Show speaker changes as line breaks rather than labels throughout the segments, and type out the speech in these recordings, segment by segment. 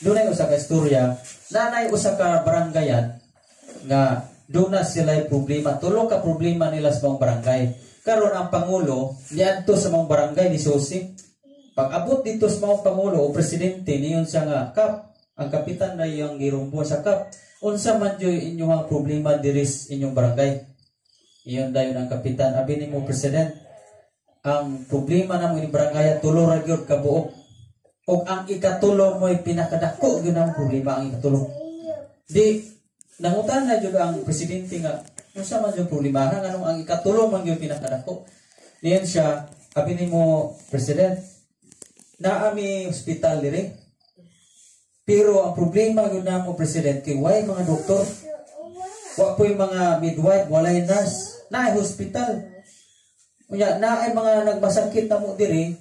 Dunay usa ka istorya, nanay usa ka barangayan nga duna sila problema, tulo ka problema nila sa maong barangay. Karon ang pangulo niadto sa maong barangay ni susi. Pag abot dito sa maong pangulo o presidente, niyon siya nga, "Kap," ang kapitan na iyang girumbo sa, "Kap, unsa man jud inyong problema diri sa inyong barangay?" Iyon dayon ang kapitan, "Abi nimo, President, ang problema namo ini barangay tulo ra gyud ka buok. Ug ang ikatulo mo'y pinakadako gyud ang problema, ang ikatulo." Di nangutan na jud ang presidente nga unsa man jud problema ha, nganong ang ikatulo man gyud pinakadako? Niyon siya, "Abi nimo, President, naa mi hospital diri. Pero ang problema gyud namo, President, kay way mga doktor. Wa po'y mga midwife, walay nurse, naay hospital. Unya naay mga nagmasakit namo diri,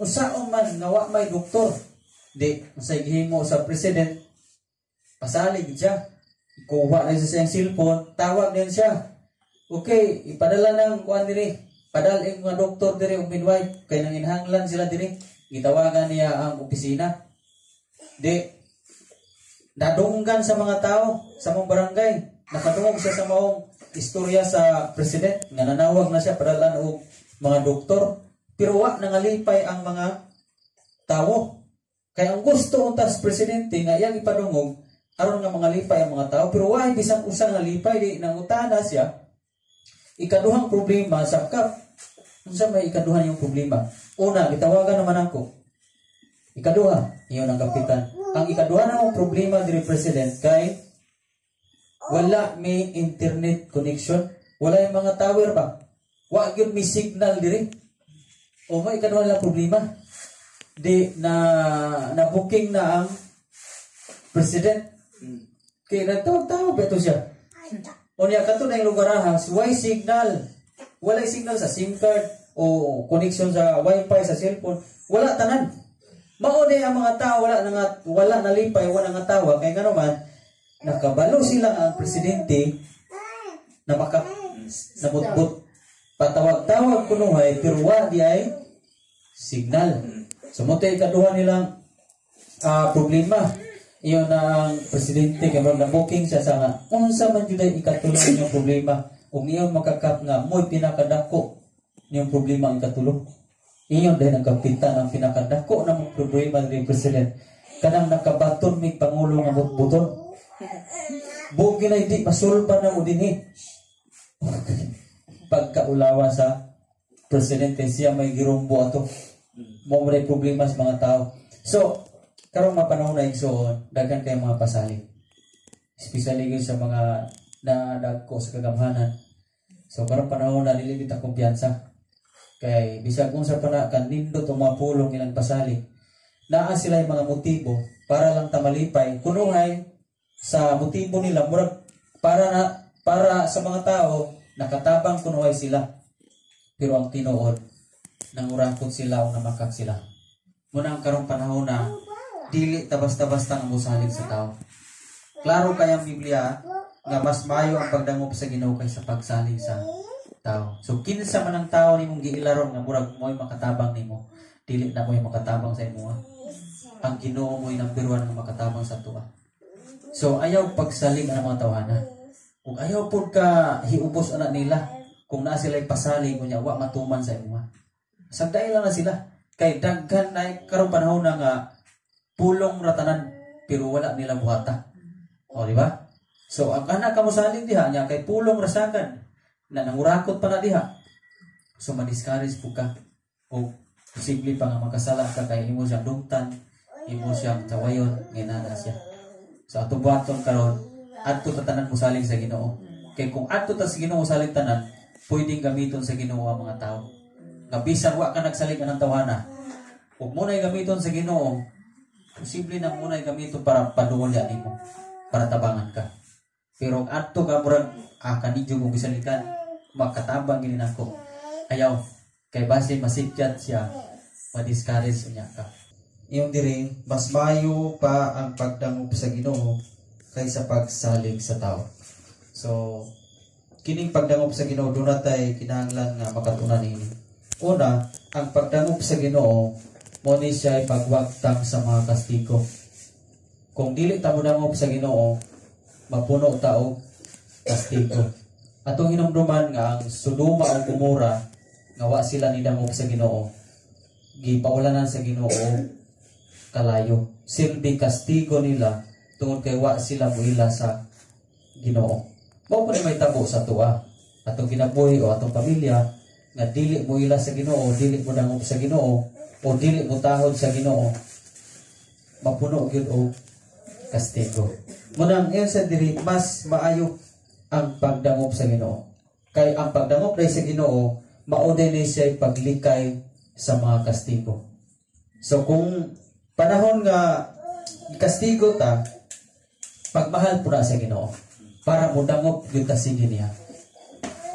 unsaon man nga wa may doktor?" Di unsay gihimo sa president, pasalig siya. Kuha na siya sa iyang cellphone, tawag din siya. "Okay, ipadala ng kuan diri. Padal ang mga doktor diri ug midwife kay nanginhanglan sila diri." Gitawagan niya ang opisina. Di nadunggan sa mga tao sa mong barangay. Nakadungog siya sa maong istorya sa president nga nanawag na siya padalan og mga doktor. Pero wa nangalipay ang mga tao. Kay ang gusto unta sa presidente nga iyang ipadungog aron nga mga lipay ang mga tao, pero wa bisan usa nga lipay. Di nangutana siya ikaduhang problema sa kap. Unsa may ikaduhan yung problema? Una, gitawagan naman ako. Ikaduha, iyon ang kapitan, "Ang ikaduha na problema diri, President, kay wala may internet connection, wala yung mga tower ba, wa gyud may signal diri." O may ikaduha lang problema. Di na na booking na ang president kay nagtawag-tawag ba ito siya. Unya kato na yung lugar ha, why signal? Walay signal sa SIM card o connection sa wifi sa cellphone, wala tanan. Mao ni ang mga tao wala na nga, wala nalipay, wala nga tawa kay ngano man nakabalo sila ang presidente na maka nabutbut patawag-tawag kunuhay pero wa di ay signal. So mo ikaduha nilang problema. Iyon na ang presidente kay murag na-booking siya sa nga unsa man jud ay ikatulo inyong problema. Ug iyon makakap nga mo'y pinakadako niyong problema ang ikatulo. Iyon dahil ang kapitan, "Ang pinakadako na mong problema ni President, kanang nakabaton mig pangulo nga butbuton. Bugi na di masulban na mo dinhi." Pagkaulawa sa presidente, siya may girumbo ato. Mo may problema sa mga tao. So, karong mapanahon na, igsoon, daghan kay mga pasalig. Especially gyud sa mga nadagko sa kagamhanan. So karong panahon na dili kita kumpiyansa. Kay bisag unsa pa na kanindot ang mga pulong ilang pasalig, naa sila yung mga motibo para lang tamalipay. Kunuhay sa motibo nila murag para na para sa mga tao nakatabang kunuhay sila. Pero ang tinuod, nangurakot sila o namakak sila. Muna ang karong panahon na dili ta basta-basta ang musalig sa tao. Klaro kayang Biblia nga mas maayo ang pagdangop sa Ginoo kaysa pagsalig sa tao. So kinsa man ang tao nimong giilaron nga murag mo'y makatabang nimo, dili na mo'y makatabang sa imo. Ang Ginoo mo'y number one nga makatabang sa tuwa. So ayaw pagsalig ang mga tawhana. Ug ayaw pud ka hiubos ana nila kung naa sila pasalig unya wa matuman sa imo. Sagdain lang na sila. Kay daghan na karong panahon na nga pulong ratanan pero wala nila buhata. O, di ba? So ang anak ka mosalig diha nya kay pulong rasakan na nangurakot pa na diha. So ma-discourage po ka. O posible pa nga makasala ka kay imo siyang dungtan, imo siyang tawayon, nginana siya. So atong buhaton karon, adto ta tanan mosalig sa Ginoo. Kay kung adto ta sa Ginoo salig tanan, pwedeng gamiton sa Ginoo ang mga tao. Nga bisan wa ka nagsalig anang tawhana, ug mo na'y gamiton sa Ginoo, posible na mo na'y gamiton para paduol ya nimo, para tabangan ka. Pero ang adto ka murag kanidyo kong gisaligan, makatabang gini nako. Ayaw, kay base masikyat siya, ma-discourage niya ka.
Iyong diri, mas mayo pa ang pagdangop sa Ginoo kaysa pagsalig sa tao. So, kining pagdangop sa Ginoo doon natay kinahanglan nga makatunan ini. Una, ang pagdangop sa Ginoo mo ni siya ay pagwagtang sa mga kastigo.
Kung dili ta modangop sa Ginoo, mapuno ta og kastigo. Atong hinumduman nga ang Sodoma ug Gomora nga wa sila nidangop sa Ginoo, gipaulanan sa Ginoo kalayo. Silbi kastigo nila tungod kay wa sila muila sa Ginoo. Mao pa ni may tabo sa tuwa. Atong kinabuhi o atong pamilya nga dili mo ila sa Ginoo, dili mo dangop sa Ginoo o dili mo tahod sa Ginoo, mapuno gyud og kastigo. Munang ingon sa diri, mas maayo ang pagdangop sa Ginoo. Kay ang pagdangop dai sa Ginoo, mao din ni siya paglikay sa mga kastigo. So kung panahon nga kastigo ta, pagmahal po na sa Ginoo para modangop gyud ta sige niya.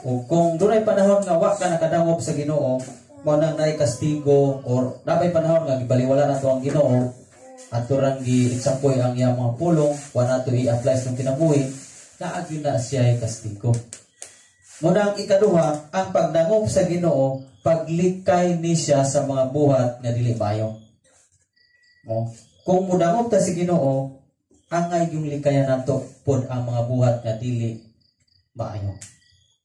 O kung dunay panahon nga wa ka nakadangop sa Ginoo, mao nang naay kastigo or napay panahon nga gibaliwala nato ang Ginoo, ato rang gi-example ang iyang mga pulong, wa nato i-apply sa kinabuhi, naa gyud na siya kastigo. Muna ang ikaduha, ang pagdangop sa Ginoo, paglikay ni siya sa mga buhat nga dili maayo. Mo, kung mudangop ta sa Ginoo, angay yung likayan nato pod ang mga buhat nga dili maayo.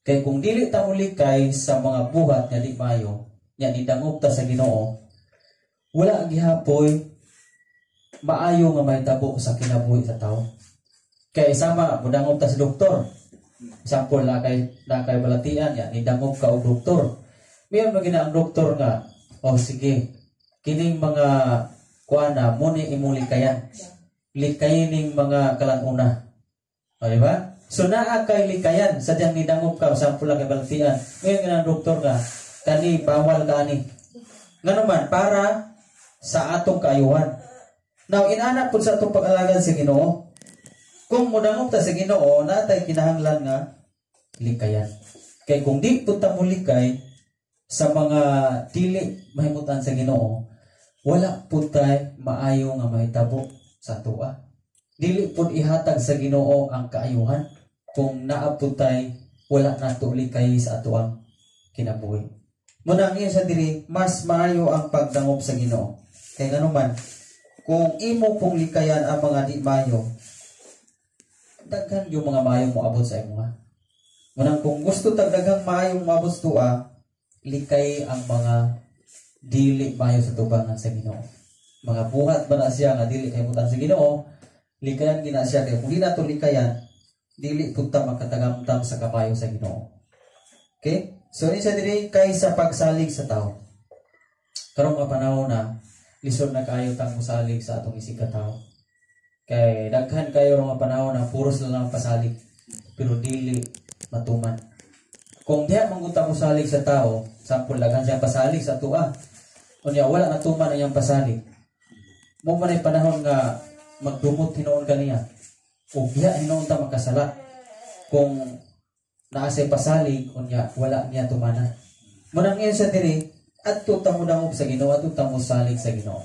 Kay kung dili ta molikay sa mga buhat nga di maayo, nya nidangop ta sa Ginoo, wala gihapoy maayo nga mahitabo sa kinabuhi sa tao. Kay sama mudangop ta sa doktor. Example, na kay balatian ya, nidangop ka og doktor. Mayon man gina ang doktor nga, "Oh sige, kining mga kuana mo ni imong likayan. Likayin ning mga kalanuna." O, di ba? So naa kay likayan sadyang nidangop ka, sample lang kay balatian. Mayon gina ang doktor nga, "Kani bawal ka ani." Ngano man, para sa atong kaayuhan. Now, inana pud sa atong pag-alagad sa Ginoo. Kung modangop ta sa Ginoo, natay kinahanglan nga likayan. Kay kung di pud ta molikay sa mga dili mahimutan sa Ginoo, wala pud tay maayo nga mahitabo sa atoa. Dili pud ihatag sa Ginoo ang kaayuhan kung naa pud tay wala nato likay sa atoang kinabuhi.
Muna ang sa diri, mas maayo ang pagdangop sa Ginoo. Kay ngano man, kung imo pong likayan ang mga di maayo,
daghan yung mga maayo moabot sa imo ha.
Munang kung gusto tag daghang maayong moabot sa tua,
likay ang mga dili maayo sa tubangan sa Ginoo. Mga buhat ba na siya nga dili kahimutan sa Ginoo, likayan gina siya, kay kung di nato likayan, dili pud ta makatagamtam sa kamayo sa Ginoo.
Okay? So ni sa diri, kaysa pagsalig sa tao.
Karong nga panahon na lisod na kaayo tang mosalig sa atong isig ka tao. Kay daghan kayo nga panahon na puros na lang pasalig pero dili matuman. Kung diha man gud ta mosalig sa tao, sample daghan siya pasalig sa atoa. Unya wala natuman ang iyang pasalig. Mo man ay panahon nga magdumot hinuon kaniya. O diha hinuon ta makasala. Kung naa say pasalig, unya wala niya tumana.
Munang iyon sa diri, adto ta mo dangop sa Ginoo, adto ta mo salig sa Ginoo.